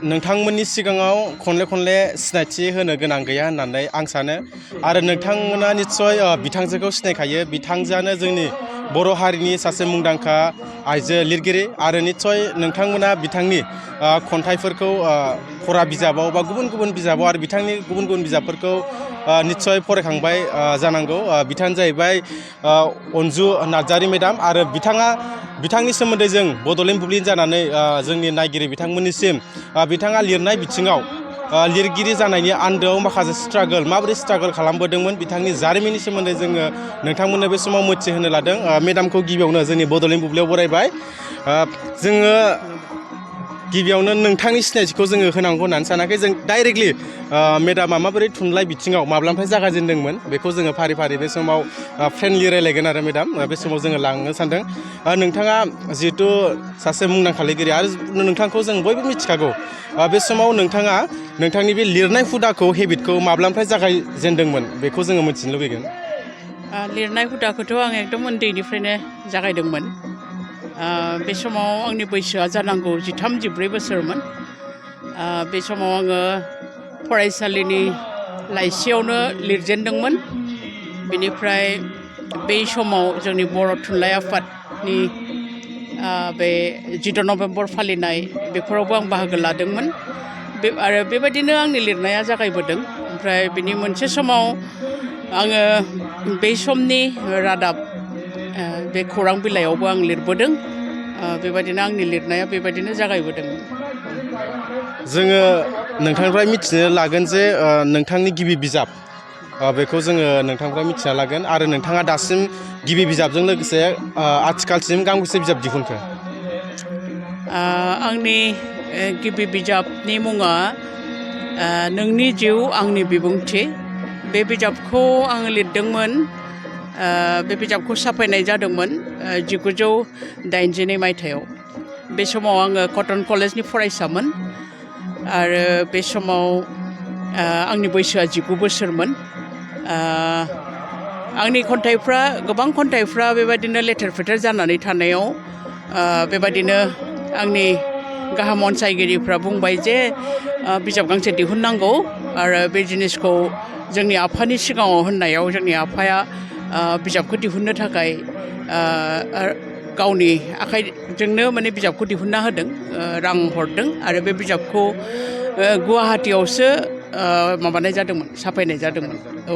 नोंथांमोननि सिगाङाव खनले सिनायथि होनो गोनां गैया होननानै आं सानो आरो नोंथांमोना निस्सय बिथांजोखौ सिनायखायो। बिथांजोआनो जोंनि बर' हारिनि सासे मुंदांखा आइजो लिरगिरि आरो निस्सय नोंथांमोना बिथांनि खन्थाइफोरखौ फरा बिजाबाव बा गुबुन बिजाबाव आरो बिथांनि गुबुन बिजाबफोरखौ निस्सय फरायखांबाय जानांगौ। बिथाङानो जाहैबाय अनजु नार्जारी मेडाम आरो बिथांनि सोमोन्दै जों बड'लेण्ड बुब्लिन जानानै जोंनि नायगिरि बिथांमोननिसिम बिथाङा लिरनाय बिथिङाव लिरगिरि जानायनि आन्दोआव माखासे माबोरै स्ट्रागल खालामबोदोंमोन बिथांनि जारिमिननि सोमोन्दै जोङो नोंथांमोननो बे समाव मिथिहोनो लादों। मेडामखौ गिबियावनो जोंनि बड'लेण्ड बुब्लियाव बरायबाय। जोङो गिबियावनो नोंथांनि सिनायथिखौ जोङो होनांगौ होननानै सानाखै। जों डाइरेक्टलि मेडामा माबोरै थुनलाइ बिथिङाव माब्लानिफ्राय जागायजेनदोंमोन बेखौ जोङो फारि बे समाव फ्रेन्डलि रायलायगोन आरो मेडाम बे समाव जोङो लांनो सानदों। नोंथाङा जिहेथु सासे मुंदांखा लिरगिरि आरो नोंथांखौ जों बयबो मिथिखागौ। बे समाव नोंथाङा नोंथांनि बे लिरनाय हुदाखौ हेबिटखौ माब्लानिफ्राय जागायजेनदोंमोन बेखौ जोङो मिथिनो लुबैगोन। लिरनाय हुदाखौथ' आं एकदम उन्दैनिफ्रायनो जागायदोंमोन। बे समाव आंनि बैसोआ जानांगौ 13-14 बोसोरमोन। बे समाव आङो फरायसालिनि लाइसियावनो लिरजेनदोंमोन। बेनिफ्राय बै समाव जोंनि बर' थुनलाइ आफादनि बे 14 नभेम्बर फालिनाय बेफोरावबो आं बाहागो लादोंमोन। आरो बेबायदिनो आंनि लिरनाया जागायबोदों। ओमफ्राय बिनि मोनसे समाव आङो बै समनि रादाब बे खौरां बिलाइयावबो आं लिरबोदों। बेबायदिनो आंनि लिरनाया बेबायदिनो जागायबोदोंमोन। जोङो नोंथांनिफ्राय मिथिनो लागोन जे नोंथांनि गिबि बिजाब बेखौ जोङो नोंथांनिफ्राय मिथिना लागोन आरो नोंथाङा दासिम गिबि बिजाबजों लोगोसे आथिखालसिम गांबेसे बिजाब दिहुनखो? आंनि गिबि बिजाबनि मुङा नोंनि जिउ आंनि बिबुंथि। बे बिजाबखौ आङो लिरदोंमोन। बे बिजाबखौ साफायनाय जादोंमोन 1982 मायथाइयाव। बे समाव आङो कटन कलेजनि फरायसामोन आरो बे समाव आंनि बैसोआ 19 बोसोरमोन। आंनि गोबां खन्थाइफ्रा बेबायदिनो लेथेर फेथेर जानानै थानायाव बेबायदिनो आंनि गाहाम अनसायगिरिफ्रा बुंबाय जे बिजाब गांसे दिहुननांगौ आरो बे जिनिसखौ जोंनि आफानि सिगाङाव होननायाव जोंनि आफाया बिजाबखौ दिहुननो थाखाय गावनि आखाइजोंनो माने बिजाबखौ दिहुनना होदों, रां हरदों आरो बे बिजाबखौ गुवाहाटीयावसो माबानाय जादोंमोन, साफायनाय जादोंमोन। औ,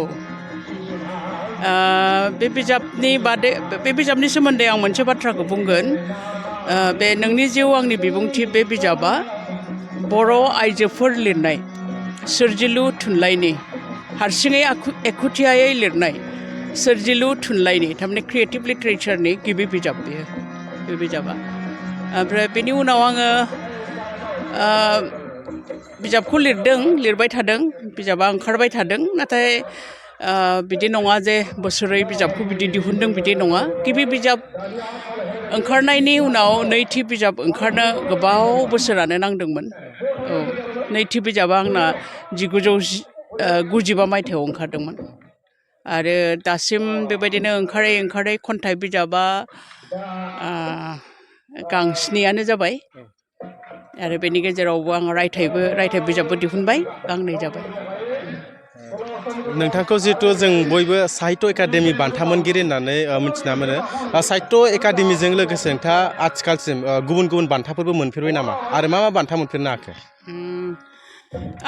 बे बिजाबनि सोमोन्दै आं मोनसे बाथ्राखौ बुंगोन। बे नोंनि जिउ आंनि बिबुंथि बे बिजाबा बर' आइजोफोर लिरनाय सोरजिलु थुनलाइनि हारसिङै एखुथियायै लिरनाय सोरजिलु थुनलाइनि थारमाने क्रिएटिभ लिटारेचारनि गिबि बिजाब बे बिजाबा। ओमफ्राय बेनि उनाव आङो बिजाबखौ लिरबाय थादों, बिजाबा ओंखारबाय थादों। नाथाय बिदि नङा जे बोसोरै बिजाबखौ बिदि दिहुनदों, बिदि नङा। गिबि बिजाब ओंखारनायनि उनाव नैथि बिजाब ओंखारनो गोबाव बोसोरानो नांदोंमोन। औ, नैथि बिजाबा आंना 1995 मायथाइयाव ओंखारदोंमोन आरो दासिम बेबायदिनो ओंखारै खन्थाइ बिजाबा गांस्नियानो जाबाय आरो बेनि गेजेरावबो आं रायथाइ बिजाबबो दिहुनबाय, गांनै जाबाय। नोंथांखौ जिहेथु जों बयबो साहित्य एकाडेमि बान्था मोनगिरि होननानै मिथिना मोनो। साहित्य एकाडेमिजों लोगोसे नोंथाङा आथिखालसिम गुबुन बान्थाफोरबो मोनफेरबाय नामा आरो मा बान्था मोनफेरनो हाखो?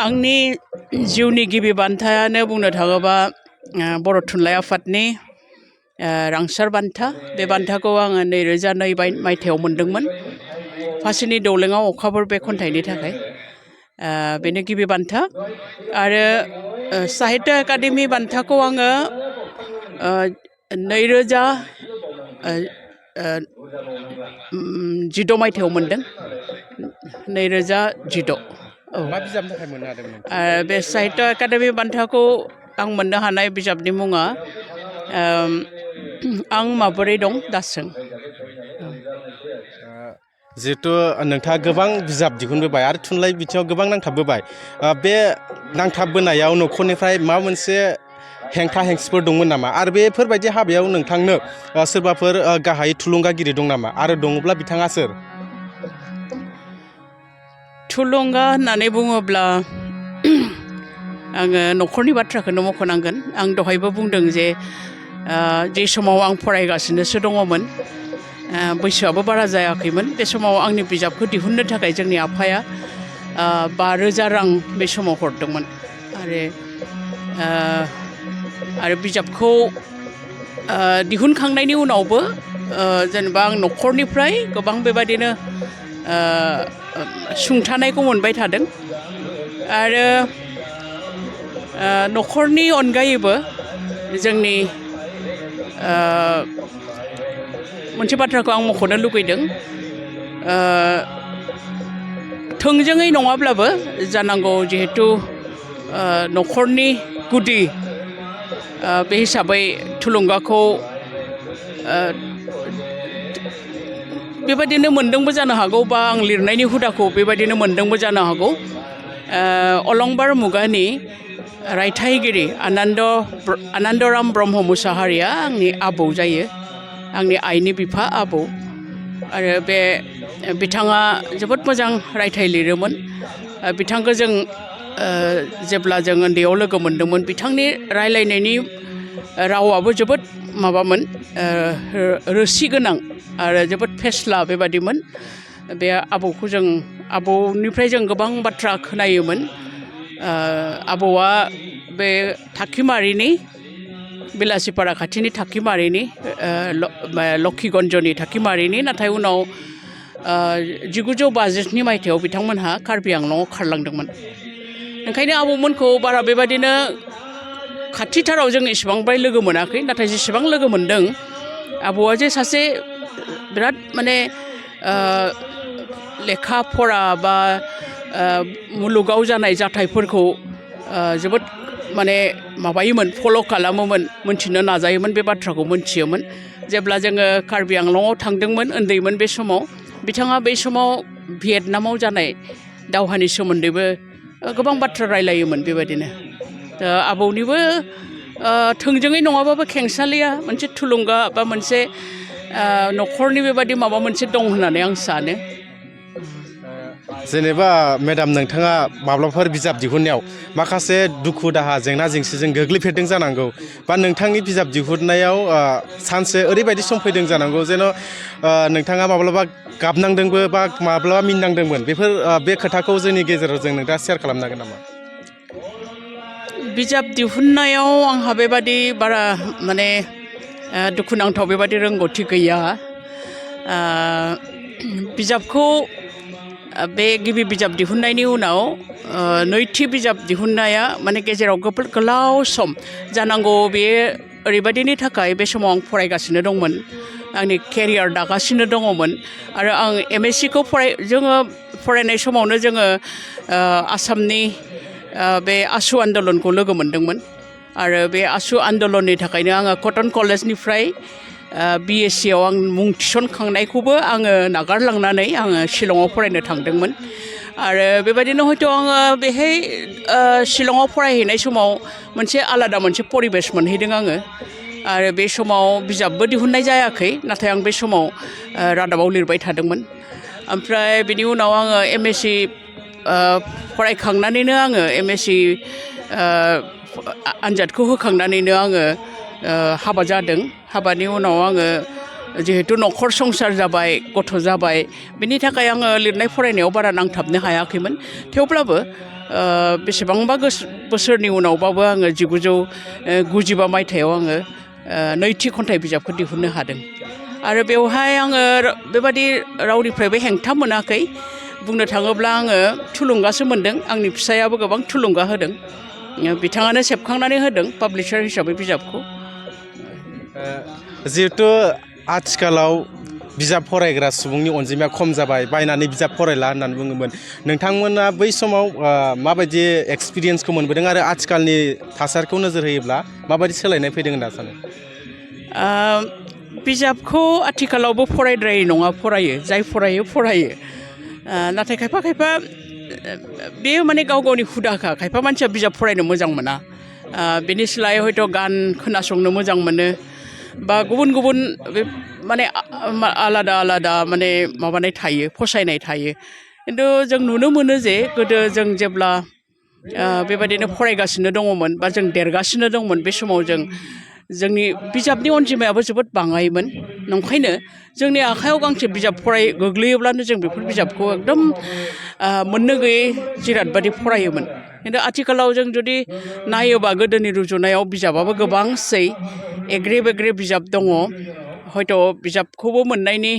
आंनि जिउनि गिबि बान्थायानो बुंनो थाङोबा बर' थुनलाइ आफादनि रांसार बान्था। बे बान्थाखौ आङो 2002 मायथाइयाव मोनदोंमोन। फासिनि दौलेङाव अखाफोर बे खन्थाइनि थाखाय। बेनो गिबि बान्था। आरो साहित्य एकाडेमि बान्थाखौ आङो 2016 मायथाइयाव मोनदों। 2016। औ, मा बिजाबनि थाखाय मोननो हादोंमोन? बे साहित्य एकाडेमि बान्थाखौ आं मोननो हानाय बिजाबनि मुङा आं माबोरै दं दासों। जिहेथु नोंथाङा गोबां बिजाब दिहुनबोबाय आरो थुनलाइ बिथिङाव गोबां नांथाबबोबाय, बे नांथाबबोनायाव न'खरनिफ्राय माबा मोनसे हेंथा हेंसिफोर दंमोन नामा आरो बेफोरबायदि हाबायाव नोंथांनो सोरबाफोर गाहाय थुलुंगागिरि दं नामा आरो दङब्ला बिथाङा सोर? थुलुंगा होननानै बुङोब्ला आङो न'खरनि बाथ्राखौनो मख'नांगोन आं दहायबो बुंदों जे जे समाव आं फरायगासिनोसो दङमोन बैसोआबो बारा जायाखैमोन बे समाव आंनि बिजाबखौ दिहुननो थाखाय जोंनि आफाया 5,000 रां बे समाव हरदोंमोन आरो बिजाबखौ दिहुनखांनायनि उनावबो जेनेबा आं न'खरनिफ्राय गोबां बेबादिनो सुंथानायखौ मोनबाय थादों आरो न'खरनि अनगायैबो जोंनि मोनसे बाथ्राखौ आं मख'नो लुगैदों थोंजोङै नङाब्लाबो जानांगौ जिहेतु न'खरनि गुदि बे हिसाबै थुलुंगाखौ बेबायदिनो मोनदोंबो जानो हागौ बा आं लिरनायनि हुदाखौ बेबायदिनो मोनदोंबो जानो हागौ अलंबार मुगानि रायथाइगिरि आनन्दराम ब्रह्म मुसाहारिया आंनि आबौ जायो आंनि आइनि बिफा आबौ आरो बिथाङा जोबोद मोजां रायथाइ लिरोमोन बिथांखौ जों जेब्ला जों उन्दैयाव लोगो मोन्दोंमोन बिथांनि रायलायनायनि रावाबो जोबोद माबामोन रोसि गोनां आरो जोबोद फेस्ला बेबादिमोन बे आबौनिफ्राय जों गोबां बाथ्रा खोनायोमोन आबौआ बे थाखिमारिनि बेलासिपारा खाथिनि थाखिमारिनि लक्षिगन्जनि थाखिमारिनि नाथाय उनाव 1952 मायथाइयाव बिथांमोनहा कार्बि आंलंआव खारलांदोंमोन ओंखायनो आबौमोनखौ बारा बेबादिनो खाथिथाराव जों इसेबांबाय लोगो मोनाखै नाथाय जेसेबां लोगो मोनदों आबौआ जे सासे बिराद माने लेखा फरा बा मुलुगाव जानाय जाथायफोरखौ जोबोद माने माबायोमोन फल' खालामोमोन मोनथिनो नाजायोमोन बे बाथ्राखौ मोनथियोमोन जेब्ला जोङो कार्बि आंलंआव थांदोंमोन उन्दैमोन बे समाव बिथाङा बै समाव भियेटनामाव जानाय दावहानि सोमोन्दैबो गोबां बाथ्रा रायलायोमोन बेबायदिनो आबौनिबो थोंजोङै नङाबाबो खेंसालिया मोनसे थुलुंगा बा मोनसे न'खरनि बेबायदि माबा मोनसे दं होननानै आं सानो जेनेबा मेडाम नोंथाङा माब्लाबाफोर बिजाब दिहुननायाव माखासे दुखु दाहा जेंना जेंसिजों गोग्लैफेरदों जानांगौ बा नोंथांनि बिजाब दिहुननायाव सानसे ओरैबायदि सम फैदों जानांगौ जेन' नोंथाङा माब्लाबा गाबनांदोंबो बा माब्लाबा मिनिनांदोंमोन बे खोथाखौ जोंनि गेजेराव जों नोंथाङा शेयार खालामनो हागोन नामा बिजाब दिहुननायाव आंहा बेबादि बारा माने दुखुनांथाव बेबादि रोंगौथि गैया बिजाबखौ बे गिबि बिजाब दिहुननायनि उनाव नैथि बिजाब दिहुननाया माने गेजेराव गोलाव सम जानांगौ बे ओरैबायदिनि थाखाय बे समाव आं फरायगासिनो दंमोन आंनि केरियार दागासिनो दङमोन आरो आं MSc जोङो फरायनाय समावनो जोङो आसामनि बे आसु आन्दलनखौ लोगो मोन्दोंमोन आरो बे आसु आन्दलननि थाखायनो आङो कटन कलेजनिफ्राय BSc आव आं मुं थिसनखांनायखौबो आङो नागारलांनानै आङो शिलंआव फरायनो थांदोंमोन आरो बेबायदिनो हयथ' आङो बेहाय शिलंआव फरायहैनाय समाव मोनसे आलादा मोनसे परिबेस मोनहैदों आङो आरो बे समाव बिजाबबो दिहुननाय जायाखै नाथाय आं बे समाव रादाबाव लिरबाय थादोंमोन ओमफ्राय बिनि उनाव आङो MSc फरायखांनानैनो आङो MSc आनजादखौ होखांनानैनो आङो हाबा जादों हाबानि उनाव आङो जिहेतु न'खर संसार जाबाय गथ' जाबाय बिनि थाखाय आङो लिरनाय फरायनायाव बारा नांथाबनो हायाखैमोन थेवब्लाबो बेसेबांबा बोसोरनि उनावबाबो आङो 1995 मायथाइयाव आङो नैथि खन्थाइ बिजाबखौ दिहुननो हादों आरो बेवहाय आङो बेबादि रावनिफ्रायबो हेंथा मोनाखै बुंनो थाङोब्ला आङो थुलुंगासो मोनदों आंनि फिसायाबो गोबां थुलुंगा होदों बिथाङानो सेबखांनानै होदों पाब्लिशार हिसाबै बिजाबखौ जिहेथु आथिखालाव बिजाब फरायग्रा सुबुंनि अनजिमाया खम जाबाय बायनानै बिजाब फरायला होननानै बुङोमोन नोंथांमोना बै समाव माबायदि एक्सपिरियेन्सखौ मोनबोदों आरो आथिखालनि थासारिखौ नोजोर होयोब्ला माबायदि सोलायनाय फैदों होनना सानो बिजाबखौ आथिखालावबो फरायद्रायै नङा जाय फरायो नाथाय खायफा बेयो माने गाव गावनि हुदाखा खायफा मानसिया बिजाब फरायनो मोजां मोना बेनि सोलायै हयथ' गान खोनासंनो मोजां मोनो बा गुबुन बे माने आलादा माने माबानाय थायो फसायनाय थायो खिन्थु जों नुनो मोनो जे गोदो जों जेब्ला बेबायदिनो फरायगासिनो दङमोन बा जों देरगासिनो दंमोन बे समाव जोंनि बिजाबनि अनजिमायाबो जोबोद बाङायमोन नंखायनो जोंनि आखायाव गांसे बिजाब गोग्लैयोब्लानो जों बेफोर बिजाबखौ एकदम मोननो गैयै जिराद बादि फरायोमोन खिन्थु आथिखालाव जों जुदि नायोबा गोदोनि रुजुनायाव बिजाबाबो गोबांसै एग्रे बेग्रे बिजाब दङ हयथ' बिजाबखौबो मोननायनि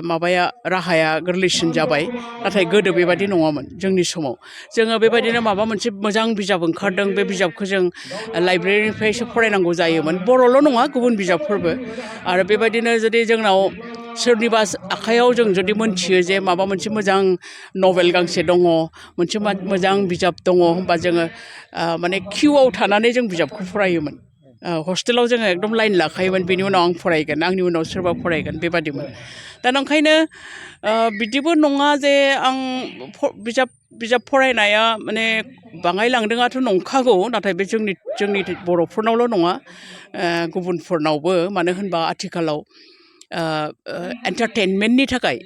माबाया राहाया गोरलैसिन जाबाय नाथाय गोदो बेबायदि नङामोन जोंनि समाव जोङो बेबायदिनो माबा मोनसे मोजां बिजाब ओंखारदों बे बिजाबखौ जों लाइब्रेरिनिफ्रायसो फरायनांगौ जायोमोन बर'ल' नङा गुबुन बिजाबफोरबो आरो बेबायदिनो जुदि जोंनाव सोरनिबा आखायाव जों जुदि मोनथियो जे माबा मोनसे मोजां नभेल गांसे दङ मोनसे मोजां बिजाब दङ होमबा जोङो माने किउआव थानानै जों बिजाबखौ फरायोमोन हस्टेलाव जोङो एकदम लाइन लाखायोमोन बेनि उनाव आं फरायगोन आंनि उनाव सोरबा फरायगोन बेबादिमोन दा नंखायनो बिदिबो नङा जे आं बिजाब फरायनाया माने बाङायलांदोंआथ' नंखागौ नाथाय बे जोंनि बर'फोरनावल' नङा गुबुनफोरनावबो मानो होनबा आथिखालाव एन्टारटेनमेन्टनि थाखाय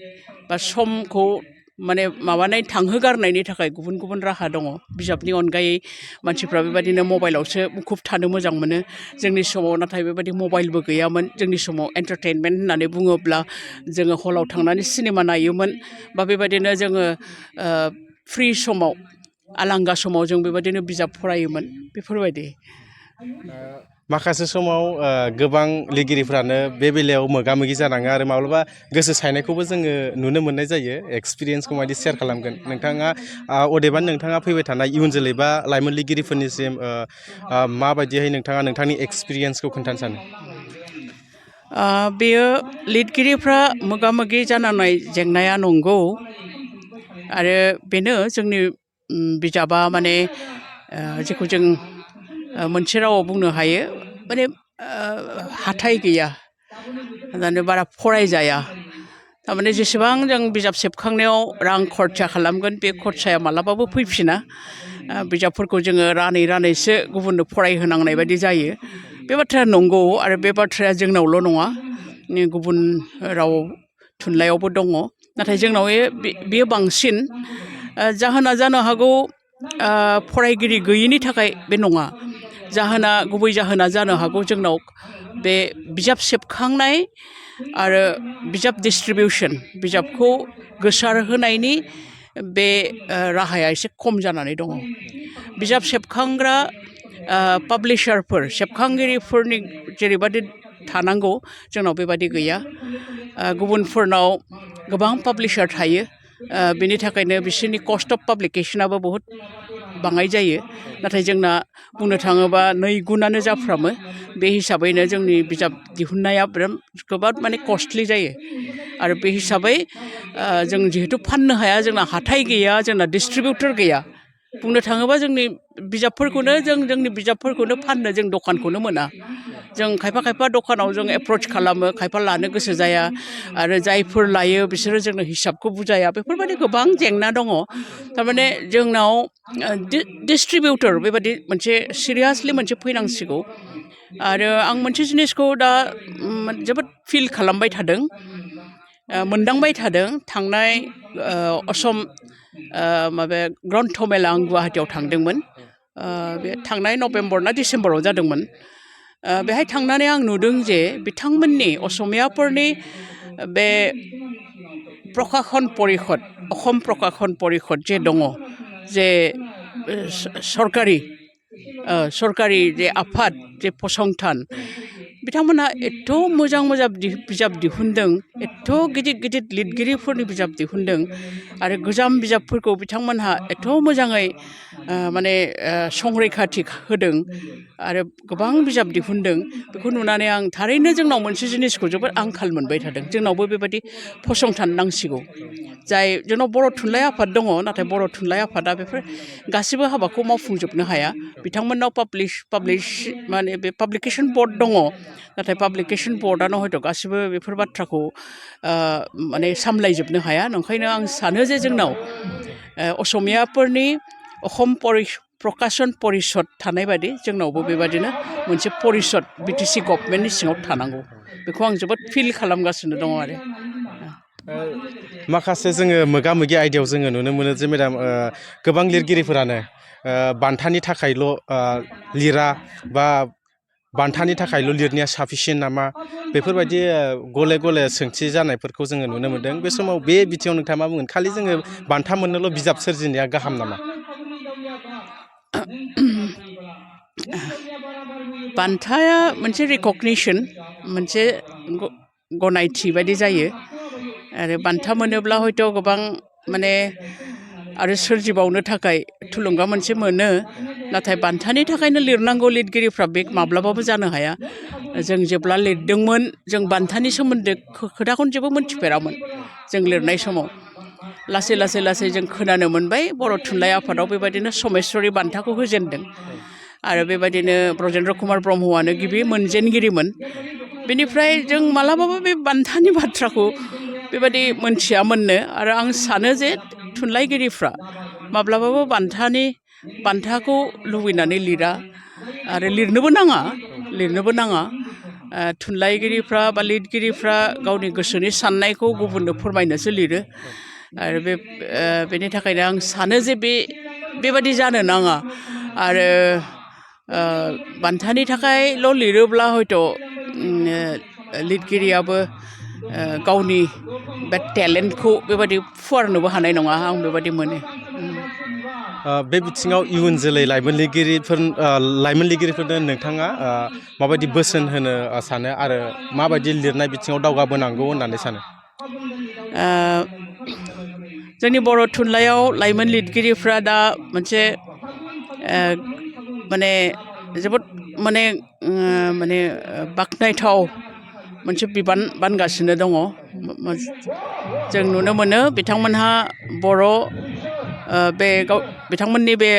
बा समखौ माने थांहोगारनायनि थाखाय गुबुन गुबुन राहा दङ बिजाबनि अनगायै मानसिफ्रा बेबायदिनो मबाइलावसो मुखुब थानो मोजां मोनो जोंनि समाव नाथाय बेबायदि मबाइलबो गैयामोन जोंनि समाव एन्टारटेनमेन्ट होननानै बुङोब्ला जोङो हलाव थांनानै सिनेमा नायोमोन बा बेबायदिनो जोङो फ्रि समाव आलांगा समाव जों बेबायदिनो बिजाब फरायोमोन बेफोरबायदि माखासे समाव गोबां लिरगिरिफ्रानो बे बेलायाव मोगा मोगि जानाङो आरो माब्लाबा गोसो सायनायखौबो जोङो नुनो मोननाय जायो एक्सपिरियेन्सखौ माबायदि शेयार खालामगोन नोंथाङा अदेबानि नोंथाङा फैबाय थानाय इयुन जोलै बा लाइमोन लिरगिरिफोरनिसिम माबायदिहाय नोंथाङा नोंथांनि एक्सपिरियेन्सखौ खोन्थानो सानो बेयो लिरगिरिफ्रा मोगा मोगि जानांनाय जेंनाया नंगौ आरो बेनो जोंनि बिजाबा माने जेखौ जों मोनसे रावाव बुंनो हायो माने हाथाय गैया माने बारा फरायजाया थारमाने जेसेबां जों बिजाब सेबखांनायाव रां खरसा खालामगोन बे खरसाया मालाबाबो फैफिना बिजाबफोरखौ जोङो रानै रानैसो गुबुननो फरायहोनांनाय बायदि जायो बे बाथ्राया नंगौ आरो बे बाथ्राया जोंनावल' नङा गुबुन राव थुनलाइयावबो दङ नाथाय जोंनाव बेयो बांसिन जाहोना जानो हागौ फरायगिरि गैयिनि थाखाय बे नङा गुबै जाहोना जानो हागौ जोंनाव बे बिजाब सेबखांनाय आरो बिजाब डिस्ट्रिबिउसन बिजाबखौ गोसारहोनायनि बे राहाया एसे खम जानानै दङ बिजाब सेबखांग्रा पाब्लिशारफोर सेबखांगिरिफोरनि जेरैबादि थानांगौ जोंनाव बेबादि गैया गुबुनफोरनाव गोबां पाब्लिशार थायो बेनि थाखायनो बिसोरनि कस्ट अफ पाब्लिकेसनाबो बहुद बाङाय जायो नाथाय जोंना बुंनो थाङोबा 2 गुनानो जाफ्रामो बे हिसाबैनो जोंनि बिजाब दिहुननाया गोबां माने कस्टलि जायो आरो बे हिसाबै जों जिहेथु फाननो हाया जोंना हाथाय गैया जोंना डिस्ट्रिबिउटर गैया बुंनो थाङोबा जोंनि बिजाबफोरखौनो फाननो जों दखानखौनो मोना जों खायफा दखानाव जों एप्रच खालामो खायफा लानो गोसो जाया आरो जायफोर लायो बिसोरो जोंनो हिसाबखौ बुजाया बेफोरबायदि गोबां जेंना दङ थारमाने जोंनाव डिस्ट्रिबिउटर बेबायदि मोनसे सिरियासलि मोनसे फैनांसिगौ आरो आं मोनसे जिनिसखौ दा जोबोद फिल खालामबाय थादों मोनदांबाय थादों थांनाय असम ग्रन्थ मेला आं गुवाहाटियाव थांदोंमोन बे थांनाय नभेम्बर ना डिसेम्बराव जादोंमोन बेहाय थांनानै आं नुदों जे बिथांमोननि असमियाफोरनि बे प्रकाशन परिषद अखम प्रकाशन परिषद जे दङ जे सरकारि जे आफाद जे फसंथान बिथांमोनहा एथ' मोजां बिजाब दिहुनदों एथ' गिदिर लिरगिरिफोरनि बिजाब दिहुनदों आरो गोजाम बिजाबफोरखौ बिथांमोनहा एथ' मोजाङै माने संरैखाथि होदों आरो गोबां बिजाब दिहुनदों बेखौ नुनानै आं थारैनो जोंनाव मोनसे जिनिसखौ जोबोद आंखाल मोनबाय थादों जोंनावबो बेबायदि फसंथान नांसिगौ जोंनाव बर' थुनलाइ आफाद दङ नाथाय बर' थुनलाइ आफादा बेफोर गासिबो हाबाखौ मावफुंजोबनो हाया बिथांमोननाव माने बे पाब्लिकेशन बर्ड दङ नाथाय पाब्लिकेशन बर्डआनो हयथ' गासिबो बेफोर बाथ्राखौ माने सामलायजोबनो हाया नंखायनो आं सानो जे जोंनाव असमियाफोरनि अखम प्रकाशन परिषद थानाय बायदि जोंनावबो बेबादिनो मोनसे परिषद BTC गभर्नमेन्टनि सिङाव थानांगौ बेखौ आं जोबोद फिल खालामगासिनो दङ आरो माखासे जोङो मोगा मोगि आयदायाव जोङो नुनो मोनो जे मेडाम गोबां लिरगिरिफोरानो बान्थानि थाखायल' लिरा बा बान्थानि थाखायल' लिरनाया साफिसियेन्ट नामा बेफोरबायदि गले गले सोंथि जानायफोरखौ जोङो नुनो मोनदों बे समाव बे बिथिङाव नोंथाङा मा बुंगोन खालि जोङो बान्था मोननोल' बिजाब सोरजिनाया गाहाम नामा? बान्थाया मोनसे रिकगनिसन मोनसे गनायथि बायदि जायो आरो बान्था मोनोब्ला हयथ' गोबां माने आरो सोरजिबावनो थाखाय थुलुंगा मोनसे मोनो नाथाय बान्थानि थाखायनो लिरनांगौ लिरगिरिफ्रा बे माब्लाबाबो जानो हाया जों जेब्ला लिरदोंमोन जों बान्थानि सोमोन्दै खोथाखौनो जेबो मोनथिफेरामोन जों लिरनाय समाव लासै लासै लासै जों खोनानो मोनबाय बर' थुनलाइ आफादाव बेबायदिनो समेश्वरी बान्थाखौ होजेनदों आरो बेबायदिनो ब्रजेन्द्र कुमार ब्रह्मआनो गिबि मोनजेनगिरिमोन बेनिफ्राय जों मालाबाबो बे बान्थानि बाथ्राखौ बेबायदि मोनथियामोननो आरो आं सानो जे थुनलाइगिरिफ्रा माब्लाबाबो बान्थाखौ लुबैनानै लिरा आरो लिरनोबो नाङा थुनलाइगिरिफ्रा बा लिरगिरिफ्रा गावनि गोसोनि साननायखौ गुबुननो फोरमायनोसो लिरो आरो बेनि थाखायनो आं सानो जे बेबादि जानो नाङा आरो बान्थानि थाखायल' लिरोब्ला हयथ' लिरगिरियाबो गावनि बे टेलेन्टखौ बेबायदि फुवारनोबो हानाय नङा आं बेबायदि मोनो। बे बिथिङाव इयुन जोलै लाइमोन लिरगिरिफोरनो नोंथाङा माबायदि बोसोन होनो सानो आरो माबायदि लिरनाय बिथिङाव दावगाबोनांगौ होननानै सानो? जोंनि बर' थुनलाइयाव लाइमोन लिरगिरिफ्रा दा मोनसे माने जोबोद माने बाख्नायथाव मोनसे बिबान बानगासिनो दङ जों नुनो मोनो बिथांमोनहा बिथांमोननि बे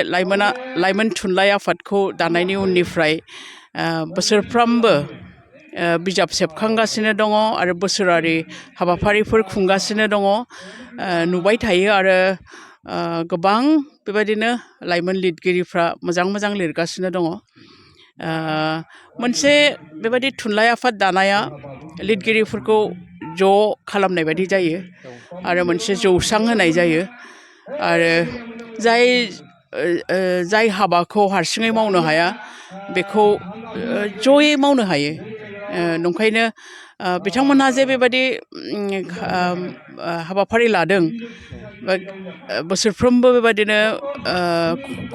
लाइमोन थुनलाइ आफादखौ दानायनि उननिफ्राय बोसोरफ्रोमबो बिजाब सेबखांगासिनो दङ आरो बोसोरारि हाबाफारिफोर खुंगासिनो दङ नुबाय थायो आरो गोबां बेबायदिनो लाइमोन लिरगिरिफ्रा मोजां लिरगासिनो दङ मोनसे बेबायदि थुनलाइ आफाद दानाया लिरगिरिफोरखौ ज' खालामनाय बायदि जायो आरो मोनसे जौसां होनाय जायो आरो जाय हाबाखौ हारसिङै मावनो हाया बेखौ जयै मावनो हायो नंखायनो बिथांमोनहा जे बेबायदि हाबाफारि लादों बोसोरफ्रोमबो बेबायदिनो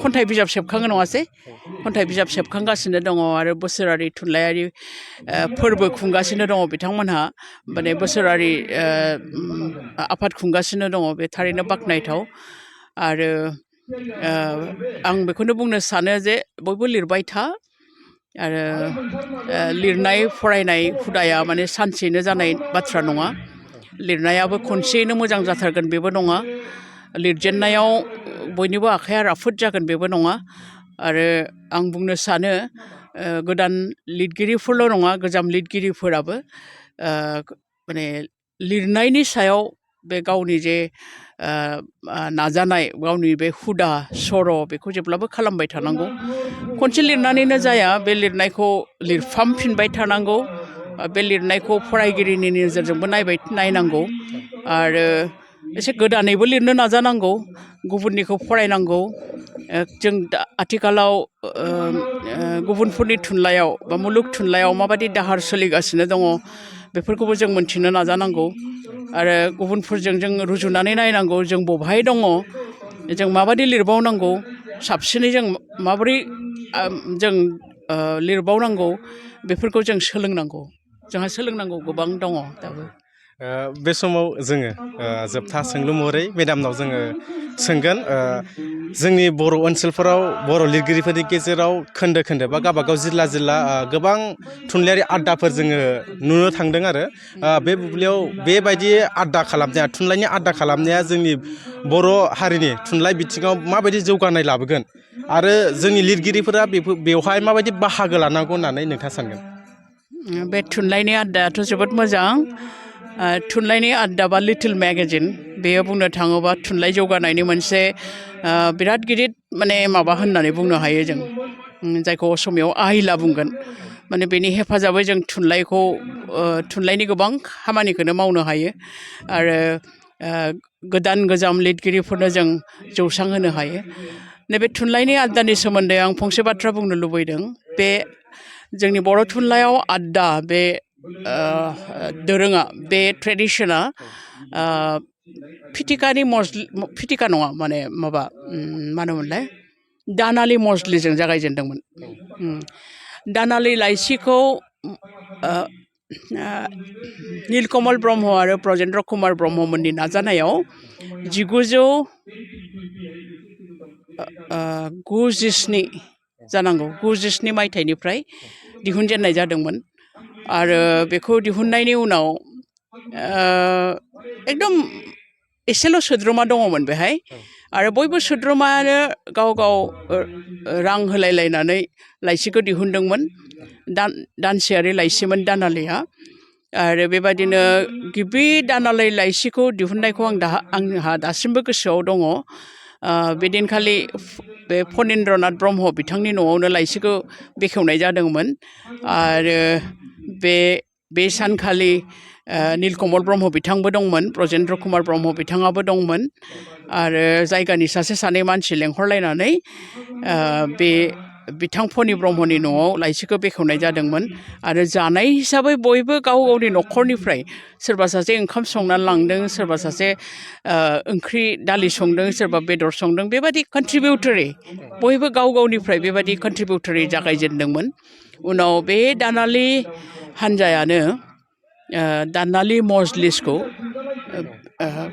खन्थाइ बिजाब सेबखाङो नङासै खन्थाइ बिजाब सेबखांगासिनो दङ आरो बोसोरारि थुनलाइयारि फोरबो खुंगासिनो दङ बिथांमोनहा माने बोसोरारि आफाद खुंगासिनो दङ बे थारैनो बाख्नायथाव आरो आं बेखौनो बुंनो सानो जे बयबो लिरबाय था आरो लिरनाय फरायनाय हुदाया माने सानसेनो जानाय बाथ्रा नङा लिरनायाबो खनसेयैनो मोजां जाथारगोन बेबो नङा लिरजेननायाव बयनिबो आखाइया राफोद जागोन बेबो नङा आरो आं बुंनो सानो गोदान लिरगिरिफोरल' नङा गोजाम लिरगिरिफोराबो माने लिरनायनि सायाव बे गावनि जे नाजानाय गावनि बे हुदा सर' बेखौ जेब्लाबो खालामबाय थानांगौ खनसे लिरनानैनो जाया बे लिरनायखौ लिरफामफिनबाय थानांगौ बे लिरनायखौ फरायगिरिनि नोजोरजोंबो नायनांगौ आरो एसे गोदानैबो लिरनो नाजानांगौ गुबुननिखौ फरायनांगौ जों आथिखालाव गुबुनफोरनि थुनलाइयाव बा मुलुग थुनलाइयाव माबायदि दाहार सोलिगासिनो दङ बेफोरखौबो जों मोनथिनो नाजानांगौ आरो गुबुनफोरजों जों रुजुनानै नायनांगौ जों बबेहाय दङ जों माबायदि लिरबावनांगौ साबसिनै जों माबोरै जों लिरबावनांगौ बेफोरखौ जों सोलोंनांगौ जोंहा सोलोंनांगौ गोबां दङ दाबो बे समाव जोङो जोबथा सोंलु महरै मेडामनाव जोङो सोंगोन जोंनि बर' ओनसोलफोराव बर' लिरगिरिफोरनि गेजेराव खोन्दो बा गावबागाव जिल्ला गोबां थुनलाइयारि आड्डाफोर जोङो नुनो थांदों आरो बे बुब्लियाव बेबायदि आड्डा खालामनाया थुनलाइनि आड्डा खालामनाया जोंनि बर' हारिनि थुनलाइ बिथिङाव माबायदि जौगानाय लाबोगोन आरो जोंनि लिरगिरिफोरा बेवहाय माबायदि बाहागो लानांगौ होननानै नोंथाङा सानगोन? बे थुनलाइनि आड्डायाथ' जोबोद मोजां थुनलाइनि आड्डा बा लिटिल मेगाजिन बेयो बुंनो थाङोबा थुनलाइ जौगानायनि मोनसे बिराद गिदिर माने माबा होननानै बुंनो हायो जों जायखौ असमियाव आहिला बुंगोन माने बेनि हेफाजाबै जों थुनलाइनि गोबां खामानिखौनो मावनो हायो आरो गोदान गोजाम लिरगिरिफोरनो जों जौसां होनो हायो। नैबे थुनलाइनि आयदानि सोमोन्दै आं फंसे बाथ्रा बुंनो लुबैदों। बे जोंनि बर' थुनलाइयाव आयदा बे दोरोङा बे ट्रेडिसना फिथिका नङा माने माबा मा होनोमोनलाय दानालि मजलिजों जागायजेनदोंमोन। दानालि लाइसिखौ नीलकमल ब्रह्म आरो ब्रजेन्द्र कुमार ब्रह्ममोननि नाजानायाव 1997 जानांगौ 97 मायथाइनिफ्राय दिहुनजेननाय जादोंमोन आरो बेखौ दिहुननायनि उनाव एकदम एसेल' सोद्रोमा दङमोन बेहाय आरो बयबो सोद्रोमायानो गाव गाव रां होलायलायनानै लाइसिखौ दिहुनदोंमोन। दानसेयारि लाइसिमोन दानालिया आरो बेबायदिनो गिबि दानालि लाइसिखौ दिहुननायखौ आंहा दासिमबो गोसोआव दङ। बे दिनखालि बे फनिन्द्रनाथ ब्रह्म बिथांनि न'आवनो लाइसिखौ बेखेवनाय जादोंमोन आरो बे सानखालि नीलकमल ब्रह्म बिथांबो दंमोन, ब्रजेन्द्र कुमार ब्रह्म बिथाङाबो दंमोन आरो जायगानि सासे सानै मानसि लेंहरलायनानै बे बिथां फनि ब्रह्मनि न'आव लाइसिखौ बेखेवनाय जादोंमोन आरो जानाय हिसाबै बयबो गाव गावनि न'खरनिफ्राय सोरबा सासे ओंखाम संनानै लांदों, सोरबा सासे ओंख्रि दालि संदों, सोरबा बेदर संदों, बेबायदि कन्ट्रिबिउटरि बयबो गाव गावनिफ्राय बेबायदि कन्ट्रिबिउटरि जागायजेनदोंमोन। उनाव बे दानालि हान्जायानो दानालि मजलिसखौ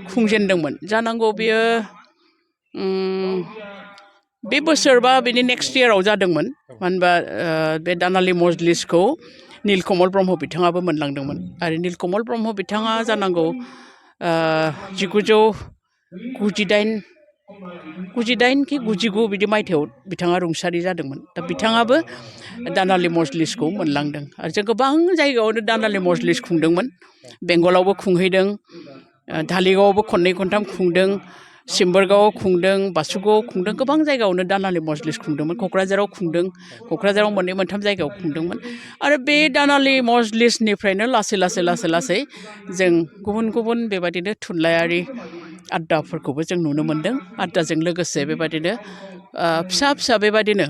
खुंजेनदोंमोन जानांगौ। बेयो बे बोसोर बा बेनि नेक्स्ट इयाराव जादोंमोन। मानो होनबा बे दानालि मजलिसखौ नीलकमल ब्रह्म बिथाङाबो मोनलांदोंमोन आरो नीलकमल ब्रह्म बिथाङा जानांगौ 1998 कि 99 बिदि मायथाइयाव बिथाङा रुंसारि जादोंमोन। दा बिथाङाबो दानालि मजलिसखौ मोनलांदों आरो जों गोबां जायगायावनो दानालि मजलिस खुंदोंमोन। बेंगलावबो खुंहैदों, धालिगावआवबो खननै खनथाम खुंदों, सिम्बोरगावआव खुंदों, बासुगावआव खुंदों, गोबां जायगायावनो दानालि मजलिस खुंदोंमोन। क'क्राझाराव खुंदों, क'क्राझाराव मोननै मोनथाम जायगायाव खुंदोंमोन आरो बे दानालि मजलिसनिफ्रायनो लासै जों गुबुन गुबुन बेबायदिनो थुनलाइयारि आयदाफोरखौबो जों नुनो मोन्दों। आयदाजों लोगोसे बेबायदिनो फिसा बेबायदिनो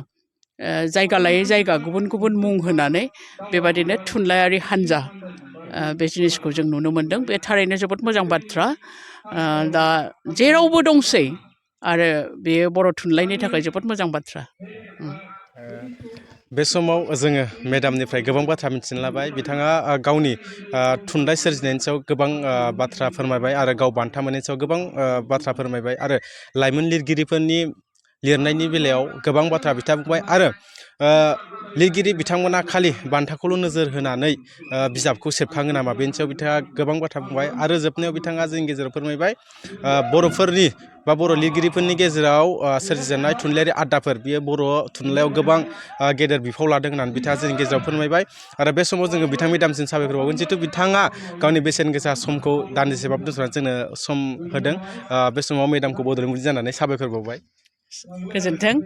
जायगा लायै जायगा गुबुन गुबुन मुं होनानै बेबायदिनो थुनलाइयारि हान्जा बे जिनिसखौ जों नुनो मोन्दों। बे थारैनो जोबोद मोजां बाथ्रा। दा जेरावबो दंसै आरो बेयो बर' थुनलाइनि थाखाय जोबोद मोजां बाथ्रा। बे समाव जोङो मेडामनिफ्राय गोबां बाथ्रा मिथिनो लाबाय। बिथाङा गावनि थुनलाइ सोरजिनायनि सायाव गोबां बाथ्रा फोरमायबाय आरो गाव बान्था मोननायनि सायाव गोबां बाथ्रा फोरमायबाय आरो लाइमोन लिरगिरिफोरनि लिरनायनि बेलायाव गोबां बाथ्रा बिथाङा बुंबाय आरो लिरगिरि बिथांमोना खालि बान्थाखौल' नोजोर होनानै बिजाबखौ सेबखाङो नामा, बेनि सायाव बिथाङा गोबां बाथ्रा बुंबाय आरो जोबनायाव बिथाङा जोंनि गेजेराव फोरमायबाय बर'फोरनि बा बर' लिरगिरिफोरनि गेजेराव सोरजिजानाय थुनलाइयारि आयदाफोर बेयो बर' थुनलाइयाव गोबां गेदेर बिफाव लादों होननानै बिथाङा जोंनि गेजेराव फोरमायबाय आरो बे समाव जोङो बिथां मेदामसिम साबायखर बावगोन जिहेतु बिथाङा गावनि बेसेन गोसा समखौ दान्दिसेबाबो दोनथ'नानै जोंनो सम होदों। बे समाव मेदामखौ बड'लेण्ड जानानै साबायखर बावबाय। गोजोन्थों।